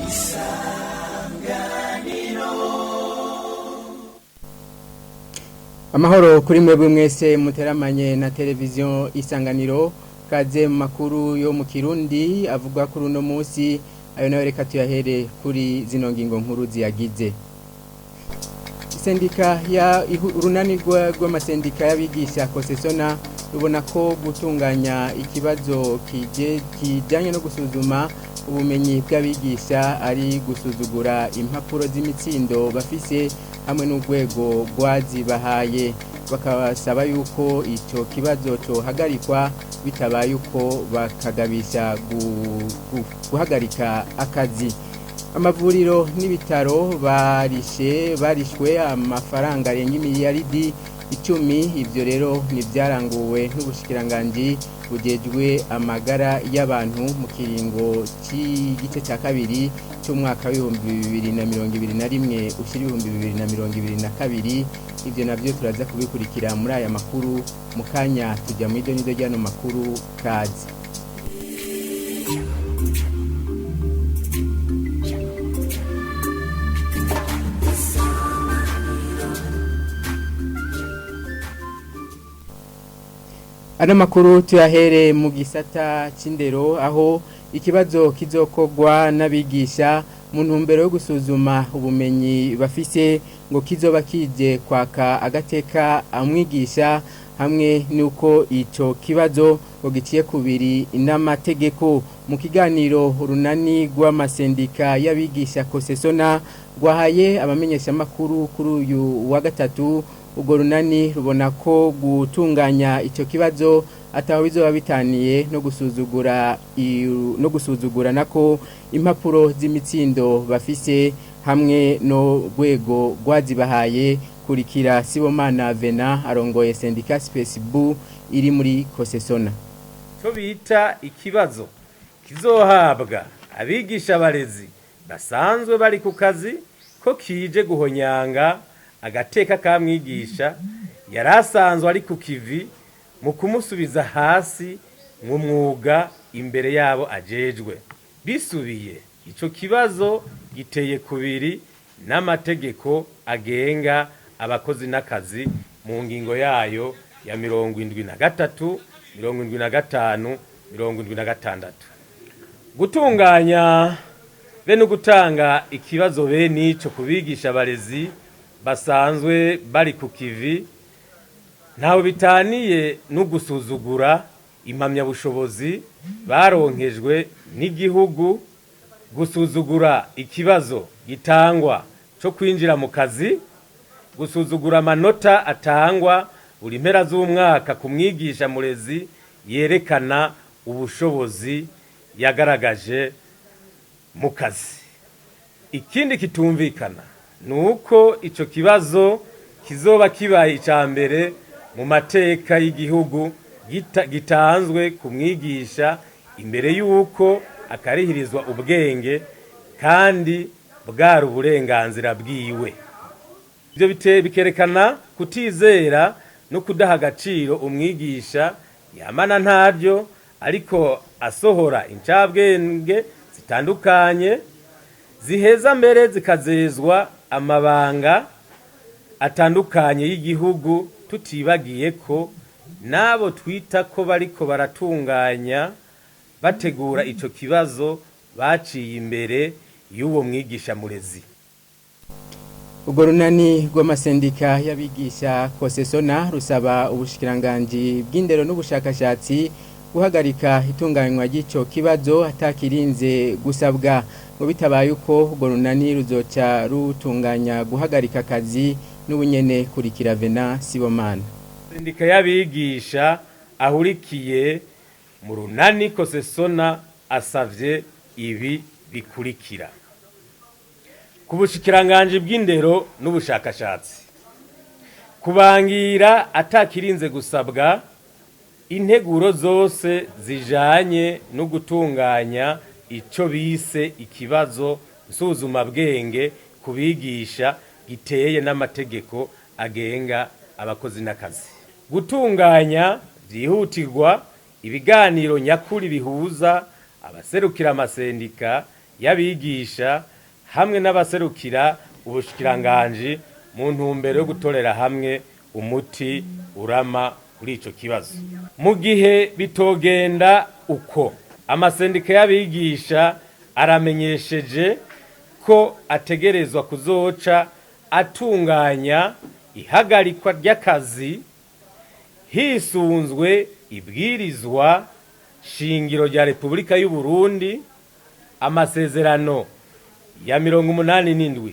Isanganiro. Amahoro kuri mwebwe mwese muteramanye na televiziyo Isanganiro, kaze mu makuru yo mu Kirundi avugwa kuri uno munsi. Ayo nayo reka tuyahere kuri zino ngingo nkuru ziyagize. Sendika ya urunani rw'amasendika y'abigisha Kosesona rubona ko gutunganya ikibazo kijanye no gusuzuma ubumenyi bw'abigisha ari gusuzugura impapuro z'imitsindo bafise hamwe n'urwego rwazibahaye, bakabasaba yuko ico kibazo cohagarikwa, bitabaye uko bakagabisha guhagarika akazi. Amavuriro n'ibitaro barishwe amafaranga arenga imiliyaridi 10. Ivyo rero nivyaranguwe n'ubushikiranganji bujejwe amagara y'abantu mu kiringo c'igice ca kabiri c'umwaka w'2021 ushira 2022. Ivyo navyo turaza kubikurikira muri aya makuru mu kanya. Tujya mu idonido ry'ano makuru, kazi. Ano makuru tuyahere mu gisata c'indero, aho ikibazo kizokorwa n'abigisha mu ntumbero yo gusuzuma ubumenyi bafise ngo kizoba kije kwaka agateka amwigisha, hamwe nuko ico kibazo ngo giciye kubiri n'amategeko. Mu kiganiro urunani rw'amasendika y'abigisha Kosesona rwahaye abamenyeshamakuru kuri uyu wa gatatu, urwo runani rubona ko gutunganya ico kibazo ataho bizoba bitaniye no gusuzugura nako impapuro z'imitsindo bafise hamwe no rwego rwazibahaye. Kurikira Sibomana Vena, arongoye sendika Spesibu iri muri Kosesona. Cyo bita ikibazo kizohabwa abigisha barezi basanzwe bari ku kazi ko kije guhonyanga agateka ka mwigisha yari asanzwe ari ku kivi, mu kumusubiza hasi mu mwuga imbere yabo ajejwe. Bisubiye, ico kibazo giteye kubiri n'amategeko agenga abakozi n'akazi mu ngingo yayo ya 73, 75, 76. Gutunganya be no gutanga ikibazo bene ico kubigisha abarezi basanzwe bari ku kivi ntawe bitaniye no gusuzugura impamyabushobozi baronkejwe n'igihugu, gusuzugura ikibazo gitangwa cyo kwinjira mu kazi, gusuzugura amanota atangwa buri mpera z'umwaka ku mwigisha murezi yerekana ubushobozi yagaragaje mu kazi. Ikindi kitumvikana ni uko icyo kibazo kizoba kibaye icya mbere mu mateka y'igihugu gitanzwe ku mwigisha imbere y'uko akarihirizwa ubwenge, kandi bwari uburenganzira bwiwe. Ibyo bikerekana kutizera no kudaha agaciro umwigisha yamana ntaryo ariko asohora incabwenge zitandukanye, ziheza mbere zikazezwa amabanga atandukanye y'igihugu, tutibagiye ko n'abo twita ko bariko baratunganya bategura ico kibazo baciye imbere y'uwo mwigisha murezi. Urwo runani rw'amasendika y'abigisha Kosesona rusaba ubushikiranganji bw'indero n'ubushakashatsi guhagarika itunganywa ry'ico kibazo atakirinze gusabwa. Ngo bitabaye uko, urwo runani ruzoca rutunganya guhagarika akazi n'ubunyene. Kurikira Vena Sibomana. Sendika y'abigisha ahurikiye mu runani Kosesona asavye ibi bikurikira: ku bushikiranganji bw'indero n'ubushakashatsi, kubangira atakirinze gusabwa integuro zose zijanye no gutunganya ico bise ikibazo nsuzumabwenge kubigisha giteye n'amategeko agenga abakozi n'akazi, gutunganya byihutirwa ibiganiro nyakuri bihuza abaserukira amasendika. y'abigisha hamwe n'abaserukira ubushikiranganji mu ntumbero yo gutorera hamwe umuti urama kuri ico kibazo. Mu gihe bitogenda uko, amasendika y'abigisha aramenyesheje ko ategerezwa kuzoca atunganya ihagarikwa ry'akazi hisunzwe ibwirizwa shingiro rya Repubulika y'u Burundi, amasezerano ya 87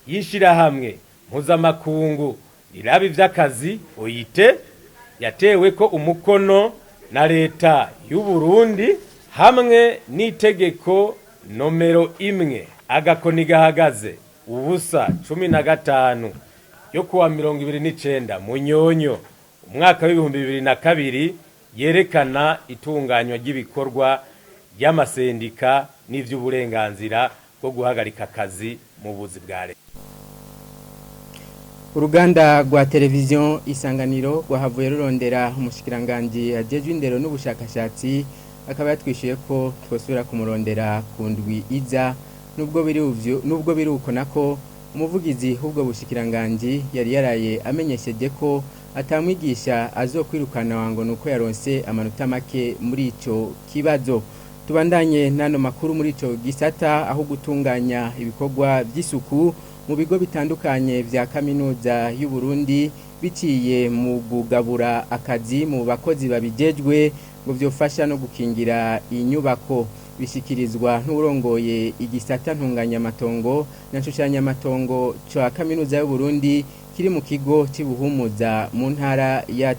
y'ishirahamwe mpuzamakungu riraba ivy'akazi OIT yatewe ko umukono na leta y'u Burundi, hamwe n'itegeko nomero 1 agakoni gahagaze ubusa 15 yo kuwa 29 Munyonyo umwaka w'ibihumbi 2002 yerekana itunganywa ry'ibikorwa ry'amasendika n'ivy'uburenganzira bwo guhagarika akazi mu buzi bwa leta. Uruganda rwa televiziyo Isanganiro rwahavuye rurondera umushikiranganji ajejwe indero n'ubushakashatsi, akaba yatwishuye ko twosubira kumurondera ku ndwi iza. Nubwo biri uko nako, umuvugizi w'ubwo bushikiranganji yari yaraye amenyesheje ko atamwigisha azokwirukana wango nuko yaronse amanota make muri ico kibazo. Tubandanye nano makuru muri ico gisata, aho gutunganya ibikorwa by'isuku mu bigo bitandukanye vya kaminuza y'u Burundi biciye mu kugabura akazi mu bakozi babijejwe ngo vyofasha no gukingira inyubako, bishikirizwa n'urongoye igisata ntunganyamatongo na nshushanyamatongo ca kaminuza y'u Burundi kiri mu kigo cy'Ibuhumuza mu ntara ya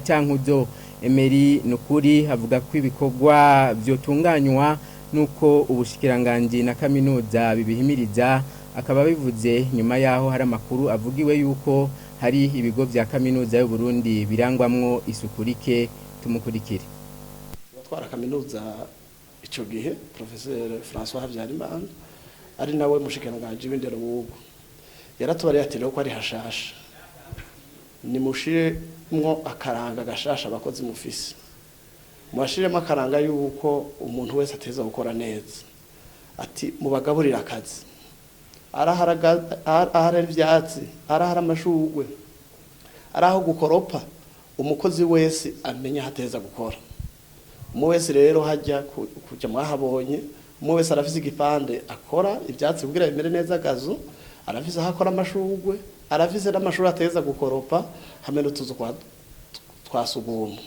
Cankuzo. Emery Nukuri avuga ko ibikorwa vyotunganywa nuko ubushikiranganji na kaminuza bibihimiriza, akaba bivuze nyuma yaho hari amakuru avugiwe yuko hari ibigo vya kaminuza y'u Burundi birangwamwo isuku rike. Tumukurikire. Batwara kaminuza ico gihe Professeur François Habyarimana ari nawe mushikiranganji w'indero w'ubu yaratubariye ati rero ko ari hashasha, nimushiremwo akaranga gashasha abakozi mufise, mubashiremo akaranga yuko umuntu wese ateza gukora neza, ati mubagaburira akazi, arahara ivyatsi, arahara amashurwe, araho gukoropa, umukozi wese amenya hateza gukora. Umwe wese rero hajya kujya mwahabonye, umwe wese arafise igipande akora ivyatsi kugira bimere neza agazu, arafise aho akora amashurwe, arafise n'amashuri ateza gukoropa hamwe n'utuzu twa sugumwe.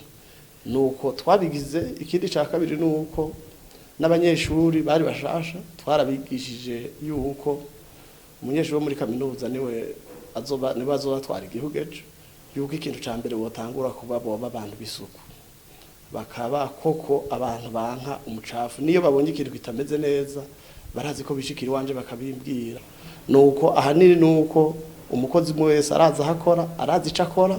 Nuko twabigize. Ikindi ca kabiri nuko n'abanyeshuri bari bashasha twarabigishije yuko umunyeshuri wo muri kaminuza niwe azoba niwe azobatwara igihugu ejo, yuko ikintu ca mbere wotangura kuba boba abantu b'isuku, bakaba koko abantu banka umucafu, niyo babonye ikintu kitameze neza barazi ko bishikira iwanje bakabimbwira. Nuko ahanini nuko umukozi umwe wese araza ahakora, arazi ico akora,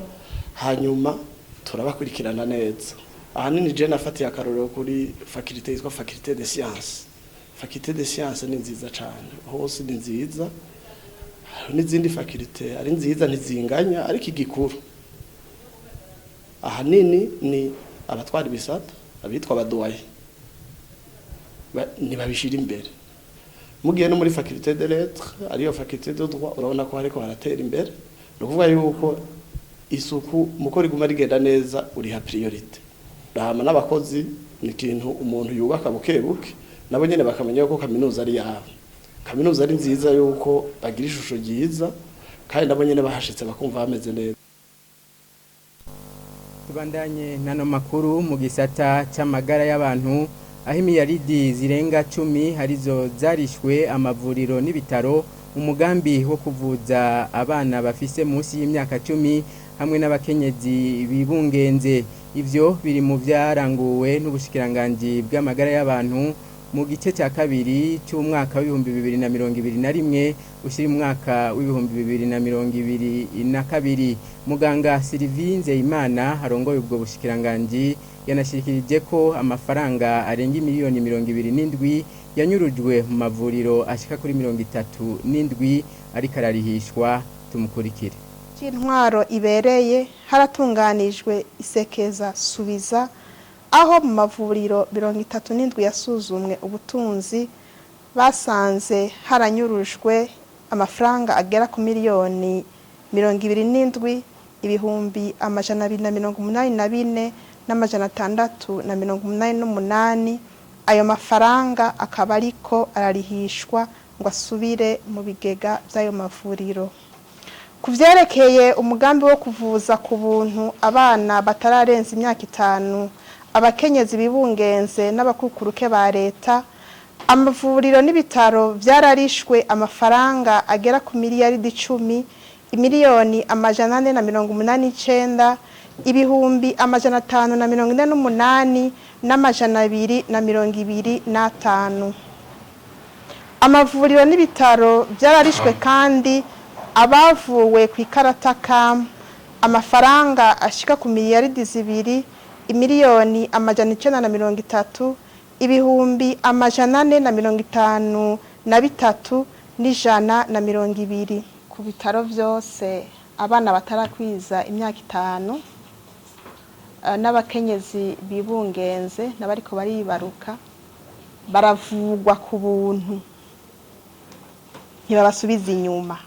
hanyuma turabakurikirana neza. Ahanini je nafatiye akarorero kuri faculté yitwa faculté de sciences. Faculté de sciences ni nziza cane, hose ni nziza, n'izindi faculté ari nziza ntizinganya, ariko igikuru ahanini ni abatwara ibisata abitwa abadoye ntibabishira imbere. Mugiye no muri faculté de lettres ariyo faculté de droit, urabona ko hariko haratera imbere. Ni ukuvuga yuko isuku muko riguma rigenda neza uriha priorité. Rahama n'abakozi ni ikintu umuntu yubaka buke buke, nabo nyene bakamenya yuko kaminuza ari yabo, kaminuza ari nziza, yuko bagira ishusho ryiza, kandi nabo nyene bahashitse bakumva bameze neza. Tubandanye nano makuru mu gisata c'amagara y'abantu, aho imiyaridi zirenga 10 harizo zarishwe amavuriro n'ibitaro umugambi wo kuvuza abana bafise munsi y'imyaka 10 hamwe n'abakenyezi bibungenze. Ivyo biri mu vyaranguwe n'ubushikiranganji bw'amagara y'abantu mu gice cya kabiri cy'umwaka w'ibihumbi 2021 ushyira umwaka w'ibihumbi 2022. Muganga Sylvie Nzeyimana arongoye ubwo bushikiranganji yanashikirije ko amafaranga arenga miliyoni 27 yanyurujwe mu mavuriro ashika kuri 37 ariko ararihishwa. Tumukurikire. Intwaro ibereye haratunganijwe isekeza subiza, aho mu mavuriro 37 yasuzumwe ubutunzi Basanze haranyurujwe amafaranga agera ku 27 284 688. Ayo mafaranga akaba ariko ararihishwa ngo asubire mu bigega by'ayo mavuriro. Ku vyerekeye umugambi wo kuvuza ku buntu abana batararenza imyaka 5, abakenyezi bibungenze n'abakukuruke ba leta, amavuriro n'ibitaro vyararishwe amafaranga agera ku 10 489 548 225. Amavuriro n'ibitaro byararishwe kandi abavuwe ku ikarata kam amafaranga ashika ku 2 930 453 120. Ku bitaro byose abana batarakwiza imyaka 5 n'abakenyezi bibungenze n'abariko baribaruka baravugwa ku buntu, ntibabasubiza inyuma.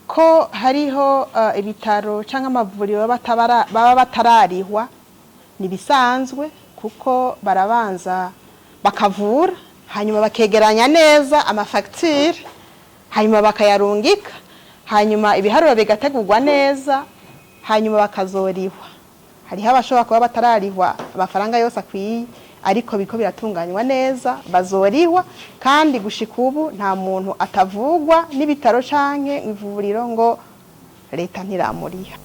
Ko hariho ibitaro cyangwa amavuriro baba batararihwa nibisanzwe, kuko barabanza bakavura hanyuma bakegeranya neza amafagitire, hanyuma bakayarungika, hanyuma ibiharuro bigategurwa neza, hanyuma bakazorihwa. Hariho abashobora kuba batararihwa amafaranga yose akwiye, ariko biko biratunganywa neza bazorihwa. Kandi gushika ubu nta muntu atavugwa n'ibitaro canke ivuriro ngo leta ntiramuriha.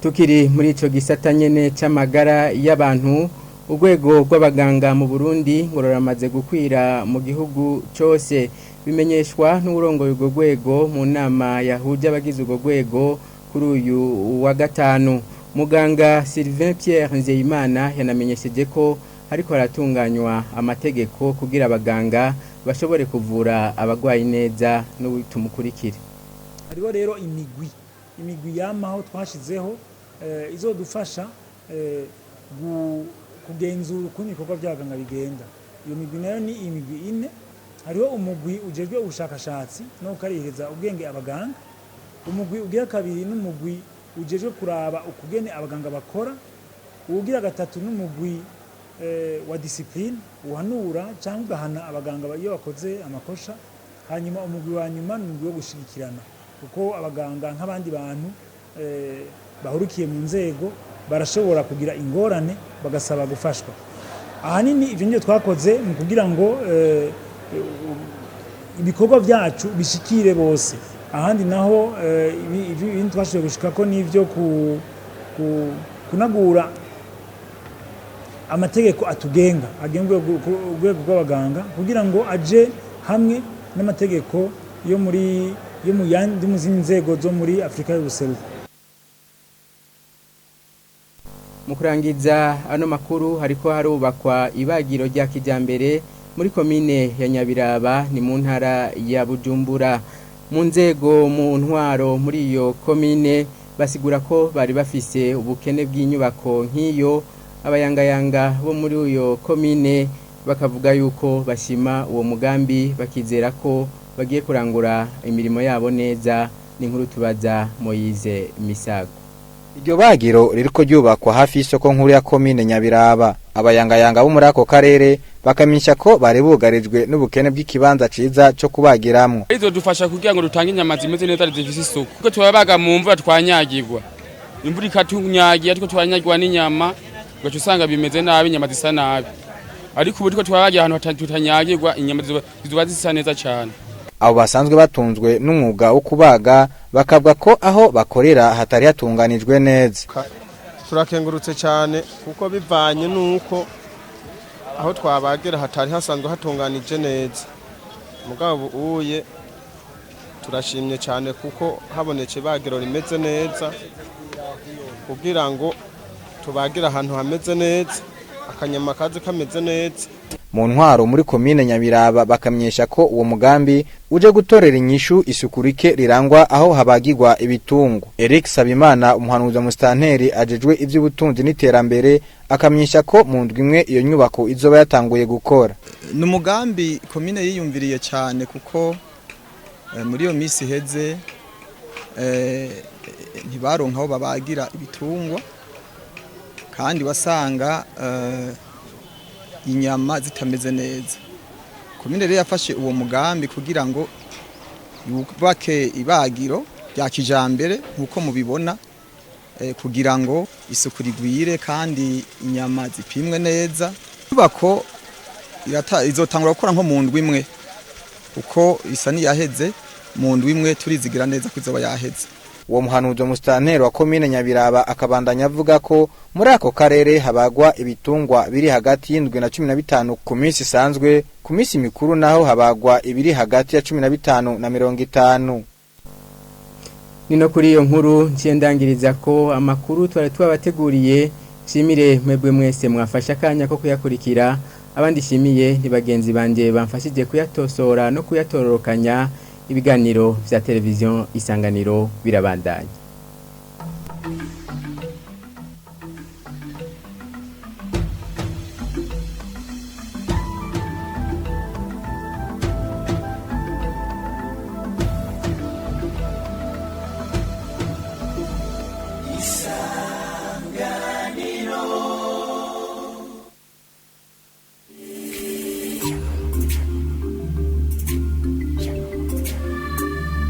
Tukiri muri ico gisata nyene c'amagara y'abantu, urwego rw'abaganga mu Burundi ngo ruramaze gukwira mu gihugu cose, bimenyeshwa n'urongoye urwo rwego mu nama yahuje abagize urwo rwego kuri uyu wa gatanu. Muganga Sylvain Pierre Nzeyimana yanamenyesheje ko ariko haratunganywa amategeko kugira abaganga bashobore kuvura abagwayi neza. N'utumukurikire. Hariho rero imigwi yamaho twashizeho izodufasha kugenzura ukuntu ibikorwa by'abaganga bigenda. Iyo migwi nayo ni imigwi 4. Hariho umugwi ujejwe ubushakashatsi no gukarihiriza ubwenge abaganga, umugwi ugira kabiri n'umugwi ujejwe kuraba ukugene abaganga bakora, uwugira gatatu n'umugwi wa discipline uhanura cyangwa ugahana abaganga iyo bakoze amakosha, hanyuma umugwi wa nyuma n'umugwi wo gushigikirana, kuko abaganga nk'abandi bantu bahurukiye mu nzego barashobora kugira ingorane bagasaba gufashwa. Ahanini ivyo nivyo twakoze mu kugira ngo ibikorwa byacu bishikire bose. Ahandi naho ibintu twashoboye gushikako n'ivyo kunagura amategeko atugenga agenga urwego rw'abaganga kugira ngo aje hamwe n'amategeko yo muri yo mu yandi mu zindi nzego zo muri Afrika y'ubuseruko. Mu kurangiza ano makuru, hariko harubakwa ibagiro rya kijambere muri komine ya Nyabiraba ni mu ntara ya Bujumbura. Mu nzego mu ntwaro muri iyo komine basigura ko bari bafise ubukene bw'inyubako nk'iyo. Abayangayanga bo muri iyo komine bakavuga yuko bashima uwo mugambi, bakizera ko bagiye kurangura imirimo yabo neza. Ni inkuru tubaza Moyize Misago. Iryo bagiro ririko ryubakwa hafi y'isoko nkuru ya komine Nyabiraba. Abayangayanga bo muri ako karere bakamenyesha ko bari bugarijwe n'ubukene bw'ikibanza ciza co kubagiramwo. Izodufasha kugira ngo dutange inyama zimeze neza zifise isuku, kuko turabaga mu mvura twanyagirwa, imvura ikatunyagira, ariko twanyagirwa n'inyama ugaca usanga bimeze nabi, inyama zisa nabi. Ariko ubu turiko turabagira ahantu tutanyagirwa, inyama zizoba zisa neza cane. Abo basanzwe batunzwe n'umwuga wo kubaga bakavuga ko aho bakorera hatari hatunganijwe neza. Turakengurutse cyane kuko bivanye nuko aho twabagira hatari hasanzwe hatunganije neza, mugabo uye turashimye cyane kuko habonetse ibagiro rimeze neza, kugira ngo tubagira ahantu hameze neza, akanyama kaze kameze neza. Mu ntwaro muri komine Nyabiraba bakamenyesha ko uwo mugambi uje gutorera inyishu isuku rike rirangwa aho habagirwa ibitungwa. Eric Sabimana, umuhanuzi wa musitanteri ajejwe ivy'ubutunzi n'iterambere, akamenyesha ko mu ndwi imwe iyo nyubako izoba yatanguye gukora. Ni umugambi komine yiyumviriye cyane, kuko muri iyo minsi iheze ntibaronka aho babagira ibitungwa, kandi wasanga inyama zitameze neza. Komine rero yafashe uwo mugambi kugira ngo yubake ibagiro rya kijambere nk'uko mubibona, kugira ngo isuku rigwire kandi inyama zipimwe neza. Inyubako izotangura gukora nko mu ndwi imwe, kuko isa n'iyaheze. Mu ndwi imwe turizigira neza ko izoba yaheze. Uwo muhanuzi wa musitanteri wa komine Nyabiraba akabandanya avuga ko muri ako karere habagwa ibitungwa biri hagati y'indwi na 15 ku minsi isanzwe, ku minsi mikuru naho habagwa ibiri hagati ya 15 na 50. Nino kuri iyo nkuru nciye ndangiriza ko amakuru twari twabateguriye. Nshimire mwebwe mwese mwafashe akanya ko kuyakurikira. Abandi shimiye ni bagenzi banje bamfashije kuyatosora no kuyatororokanya. Ibiganiro vya televiziyo Isanganiro birabandanya.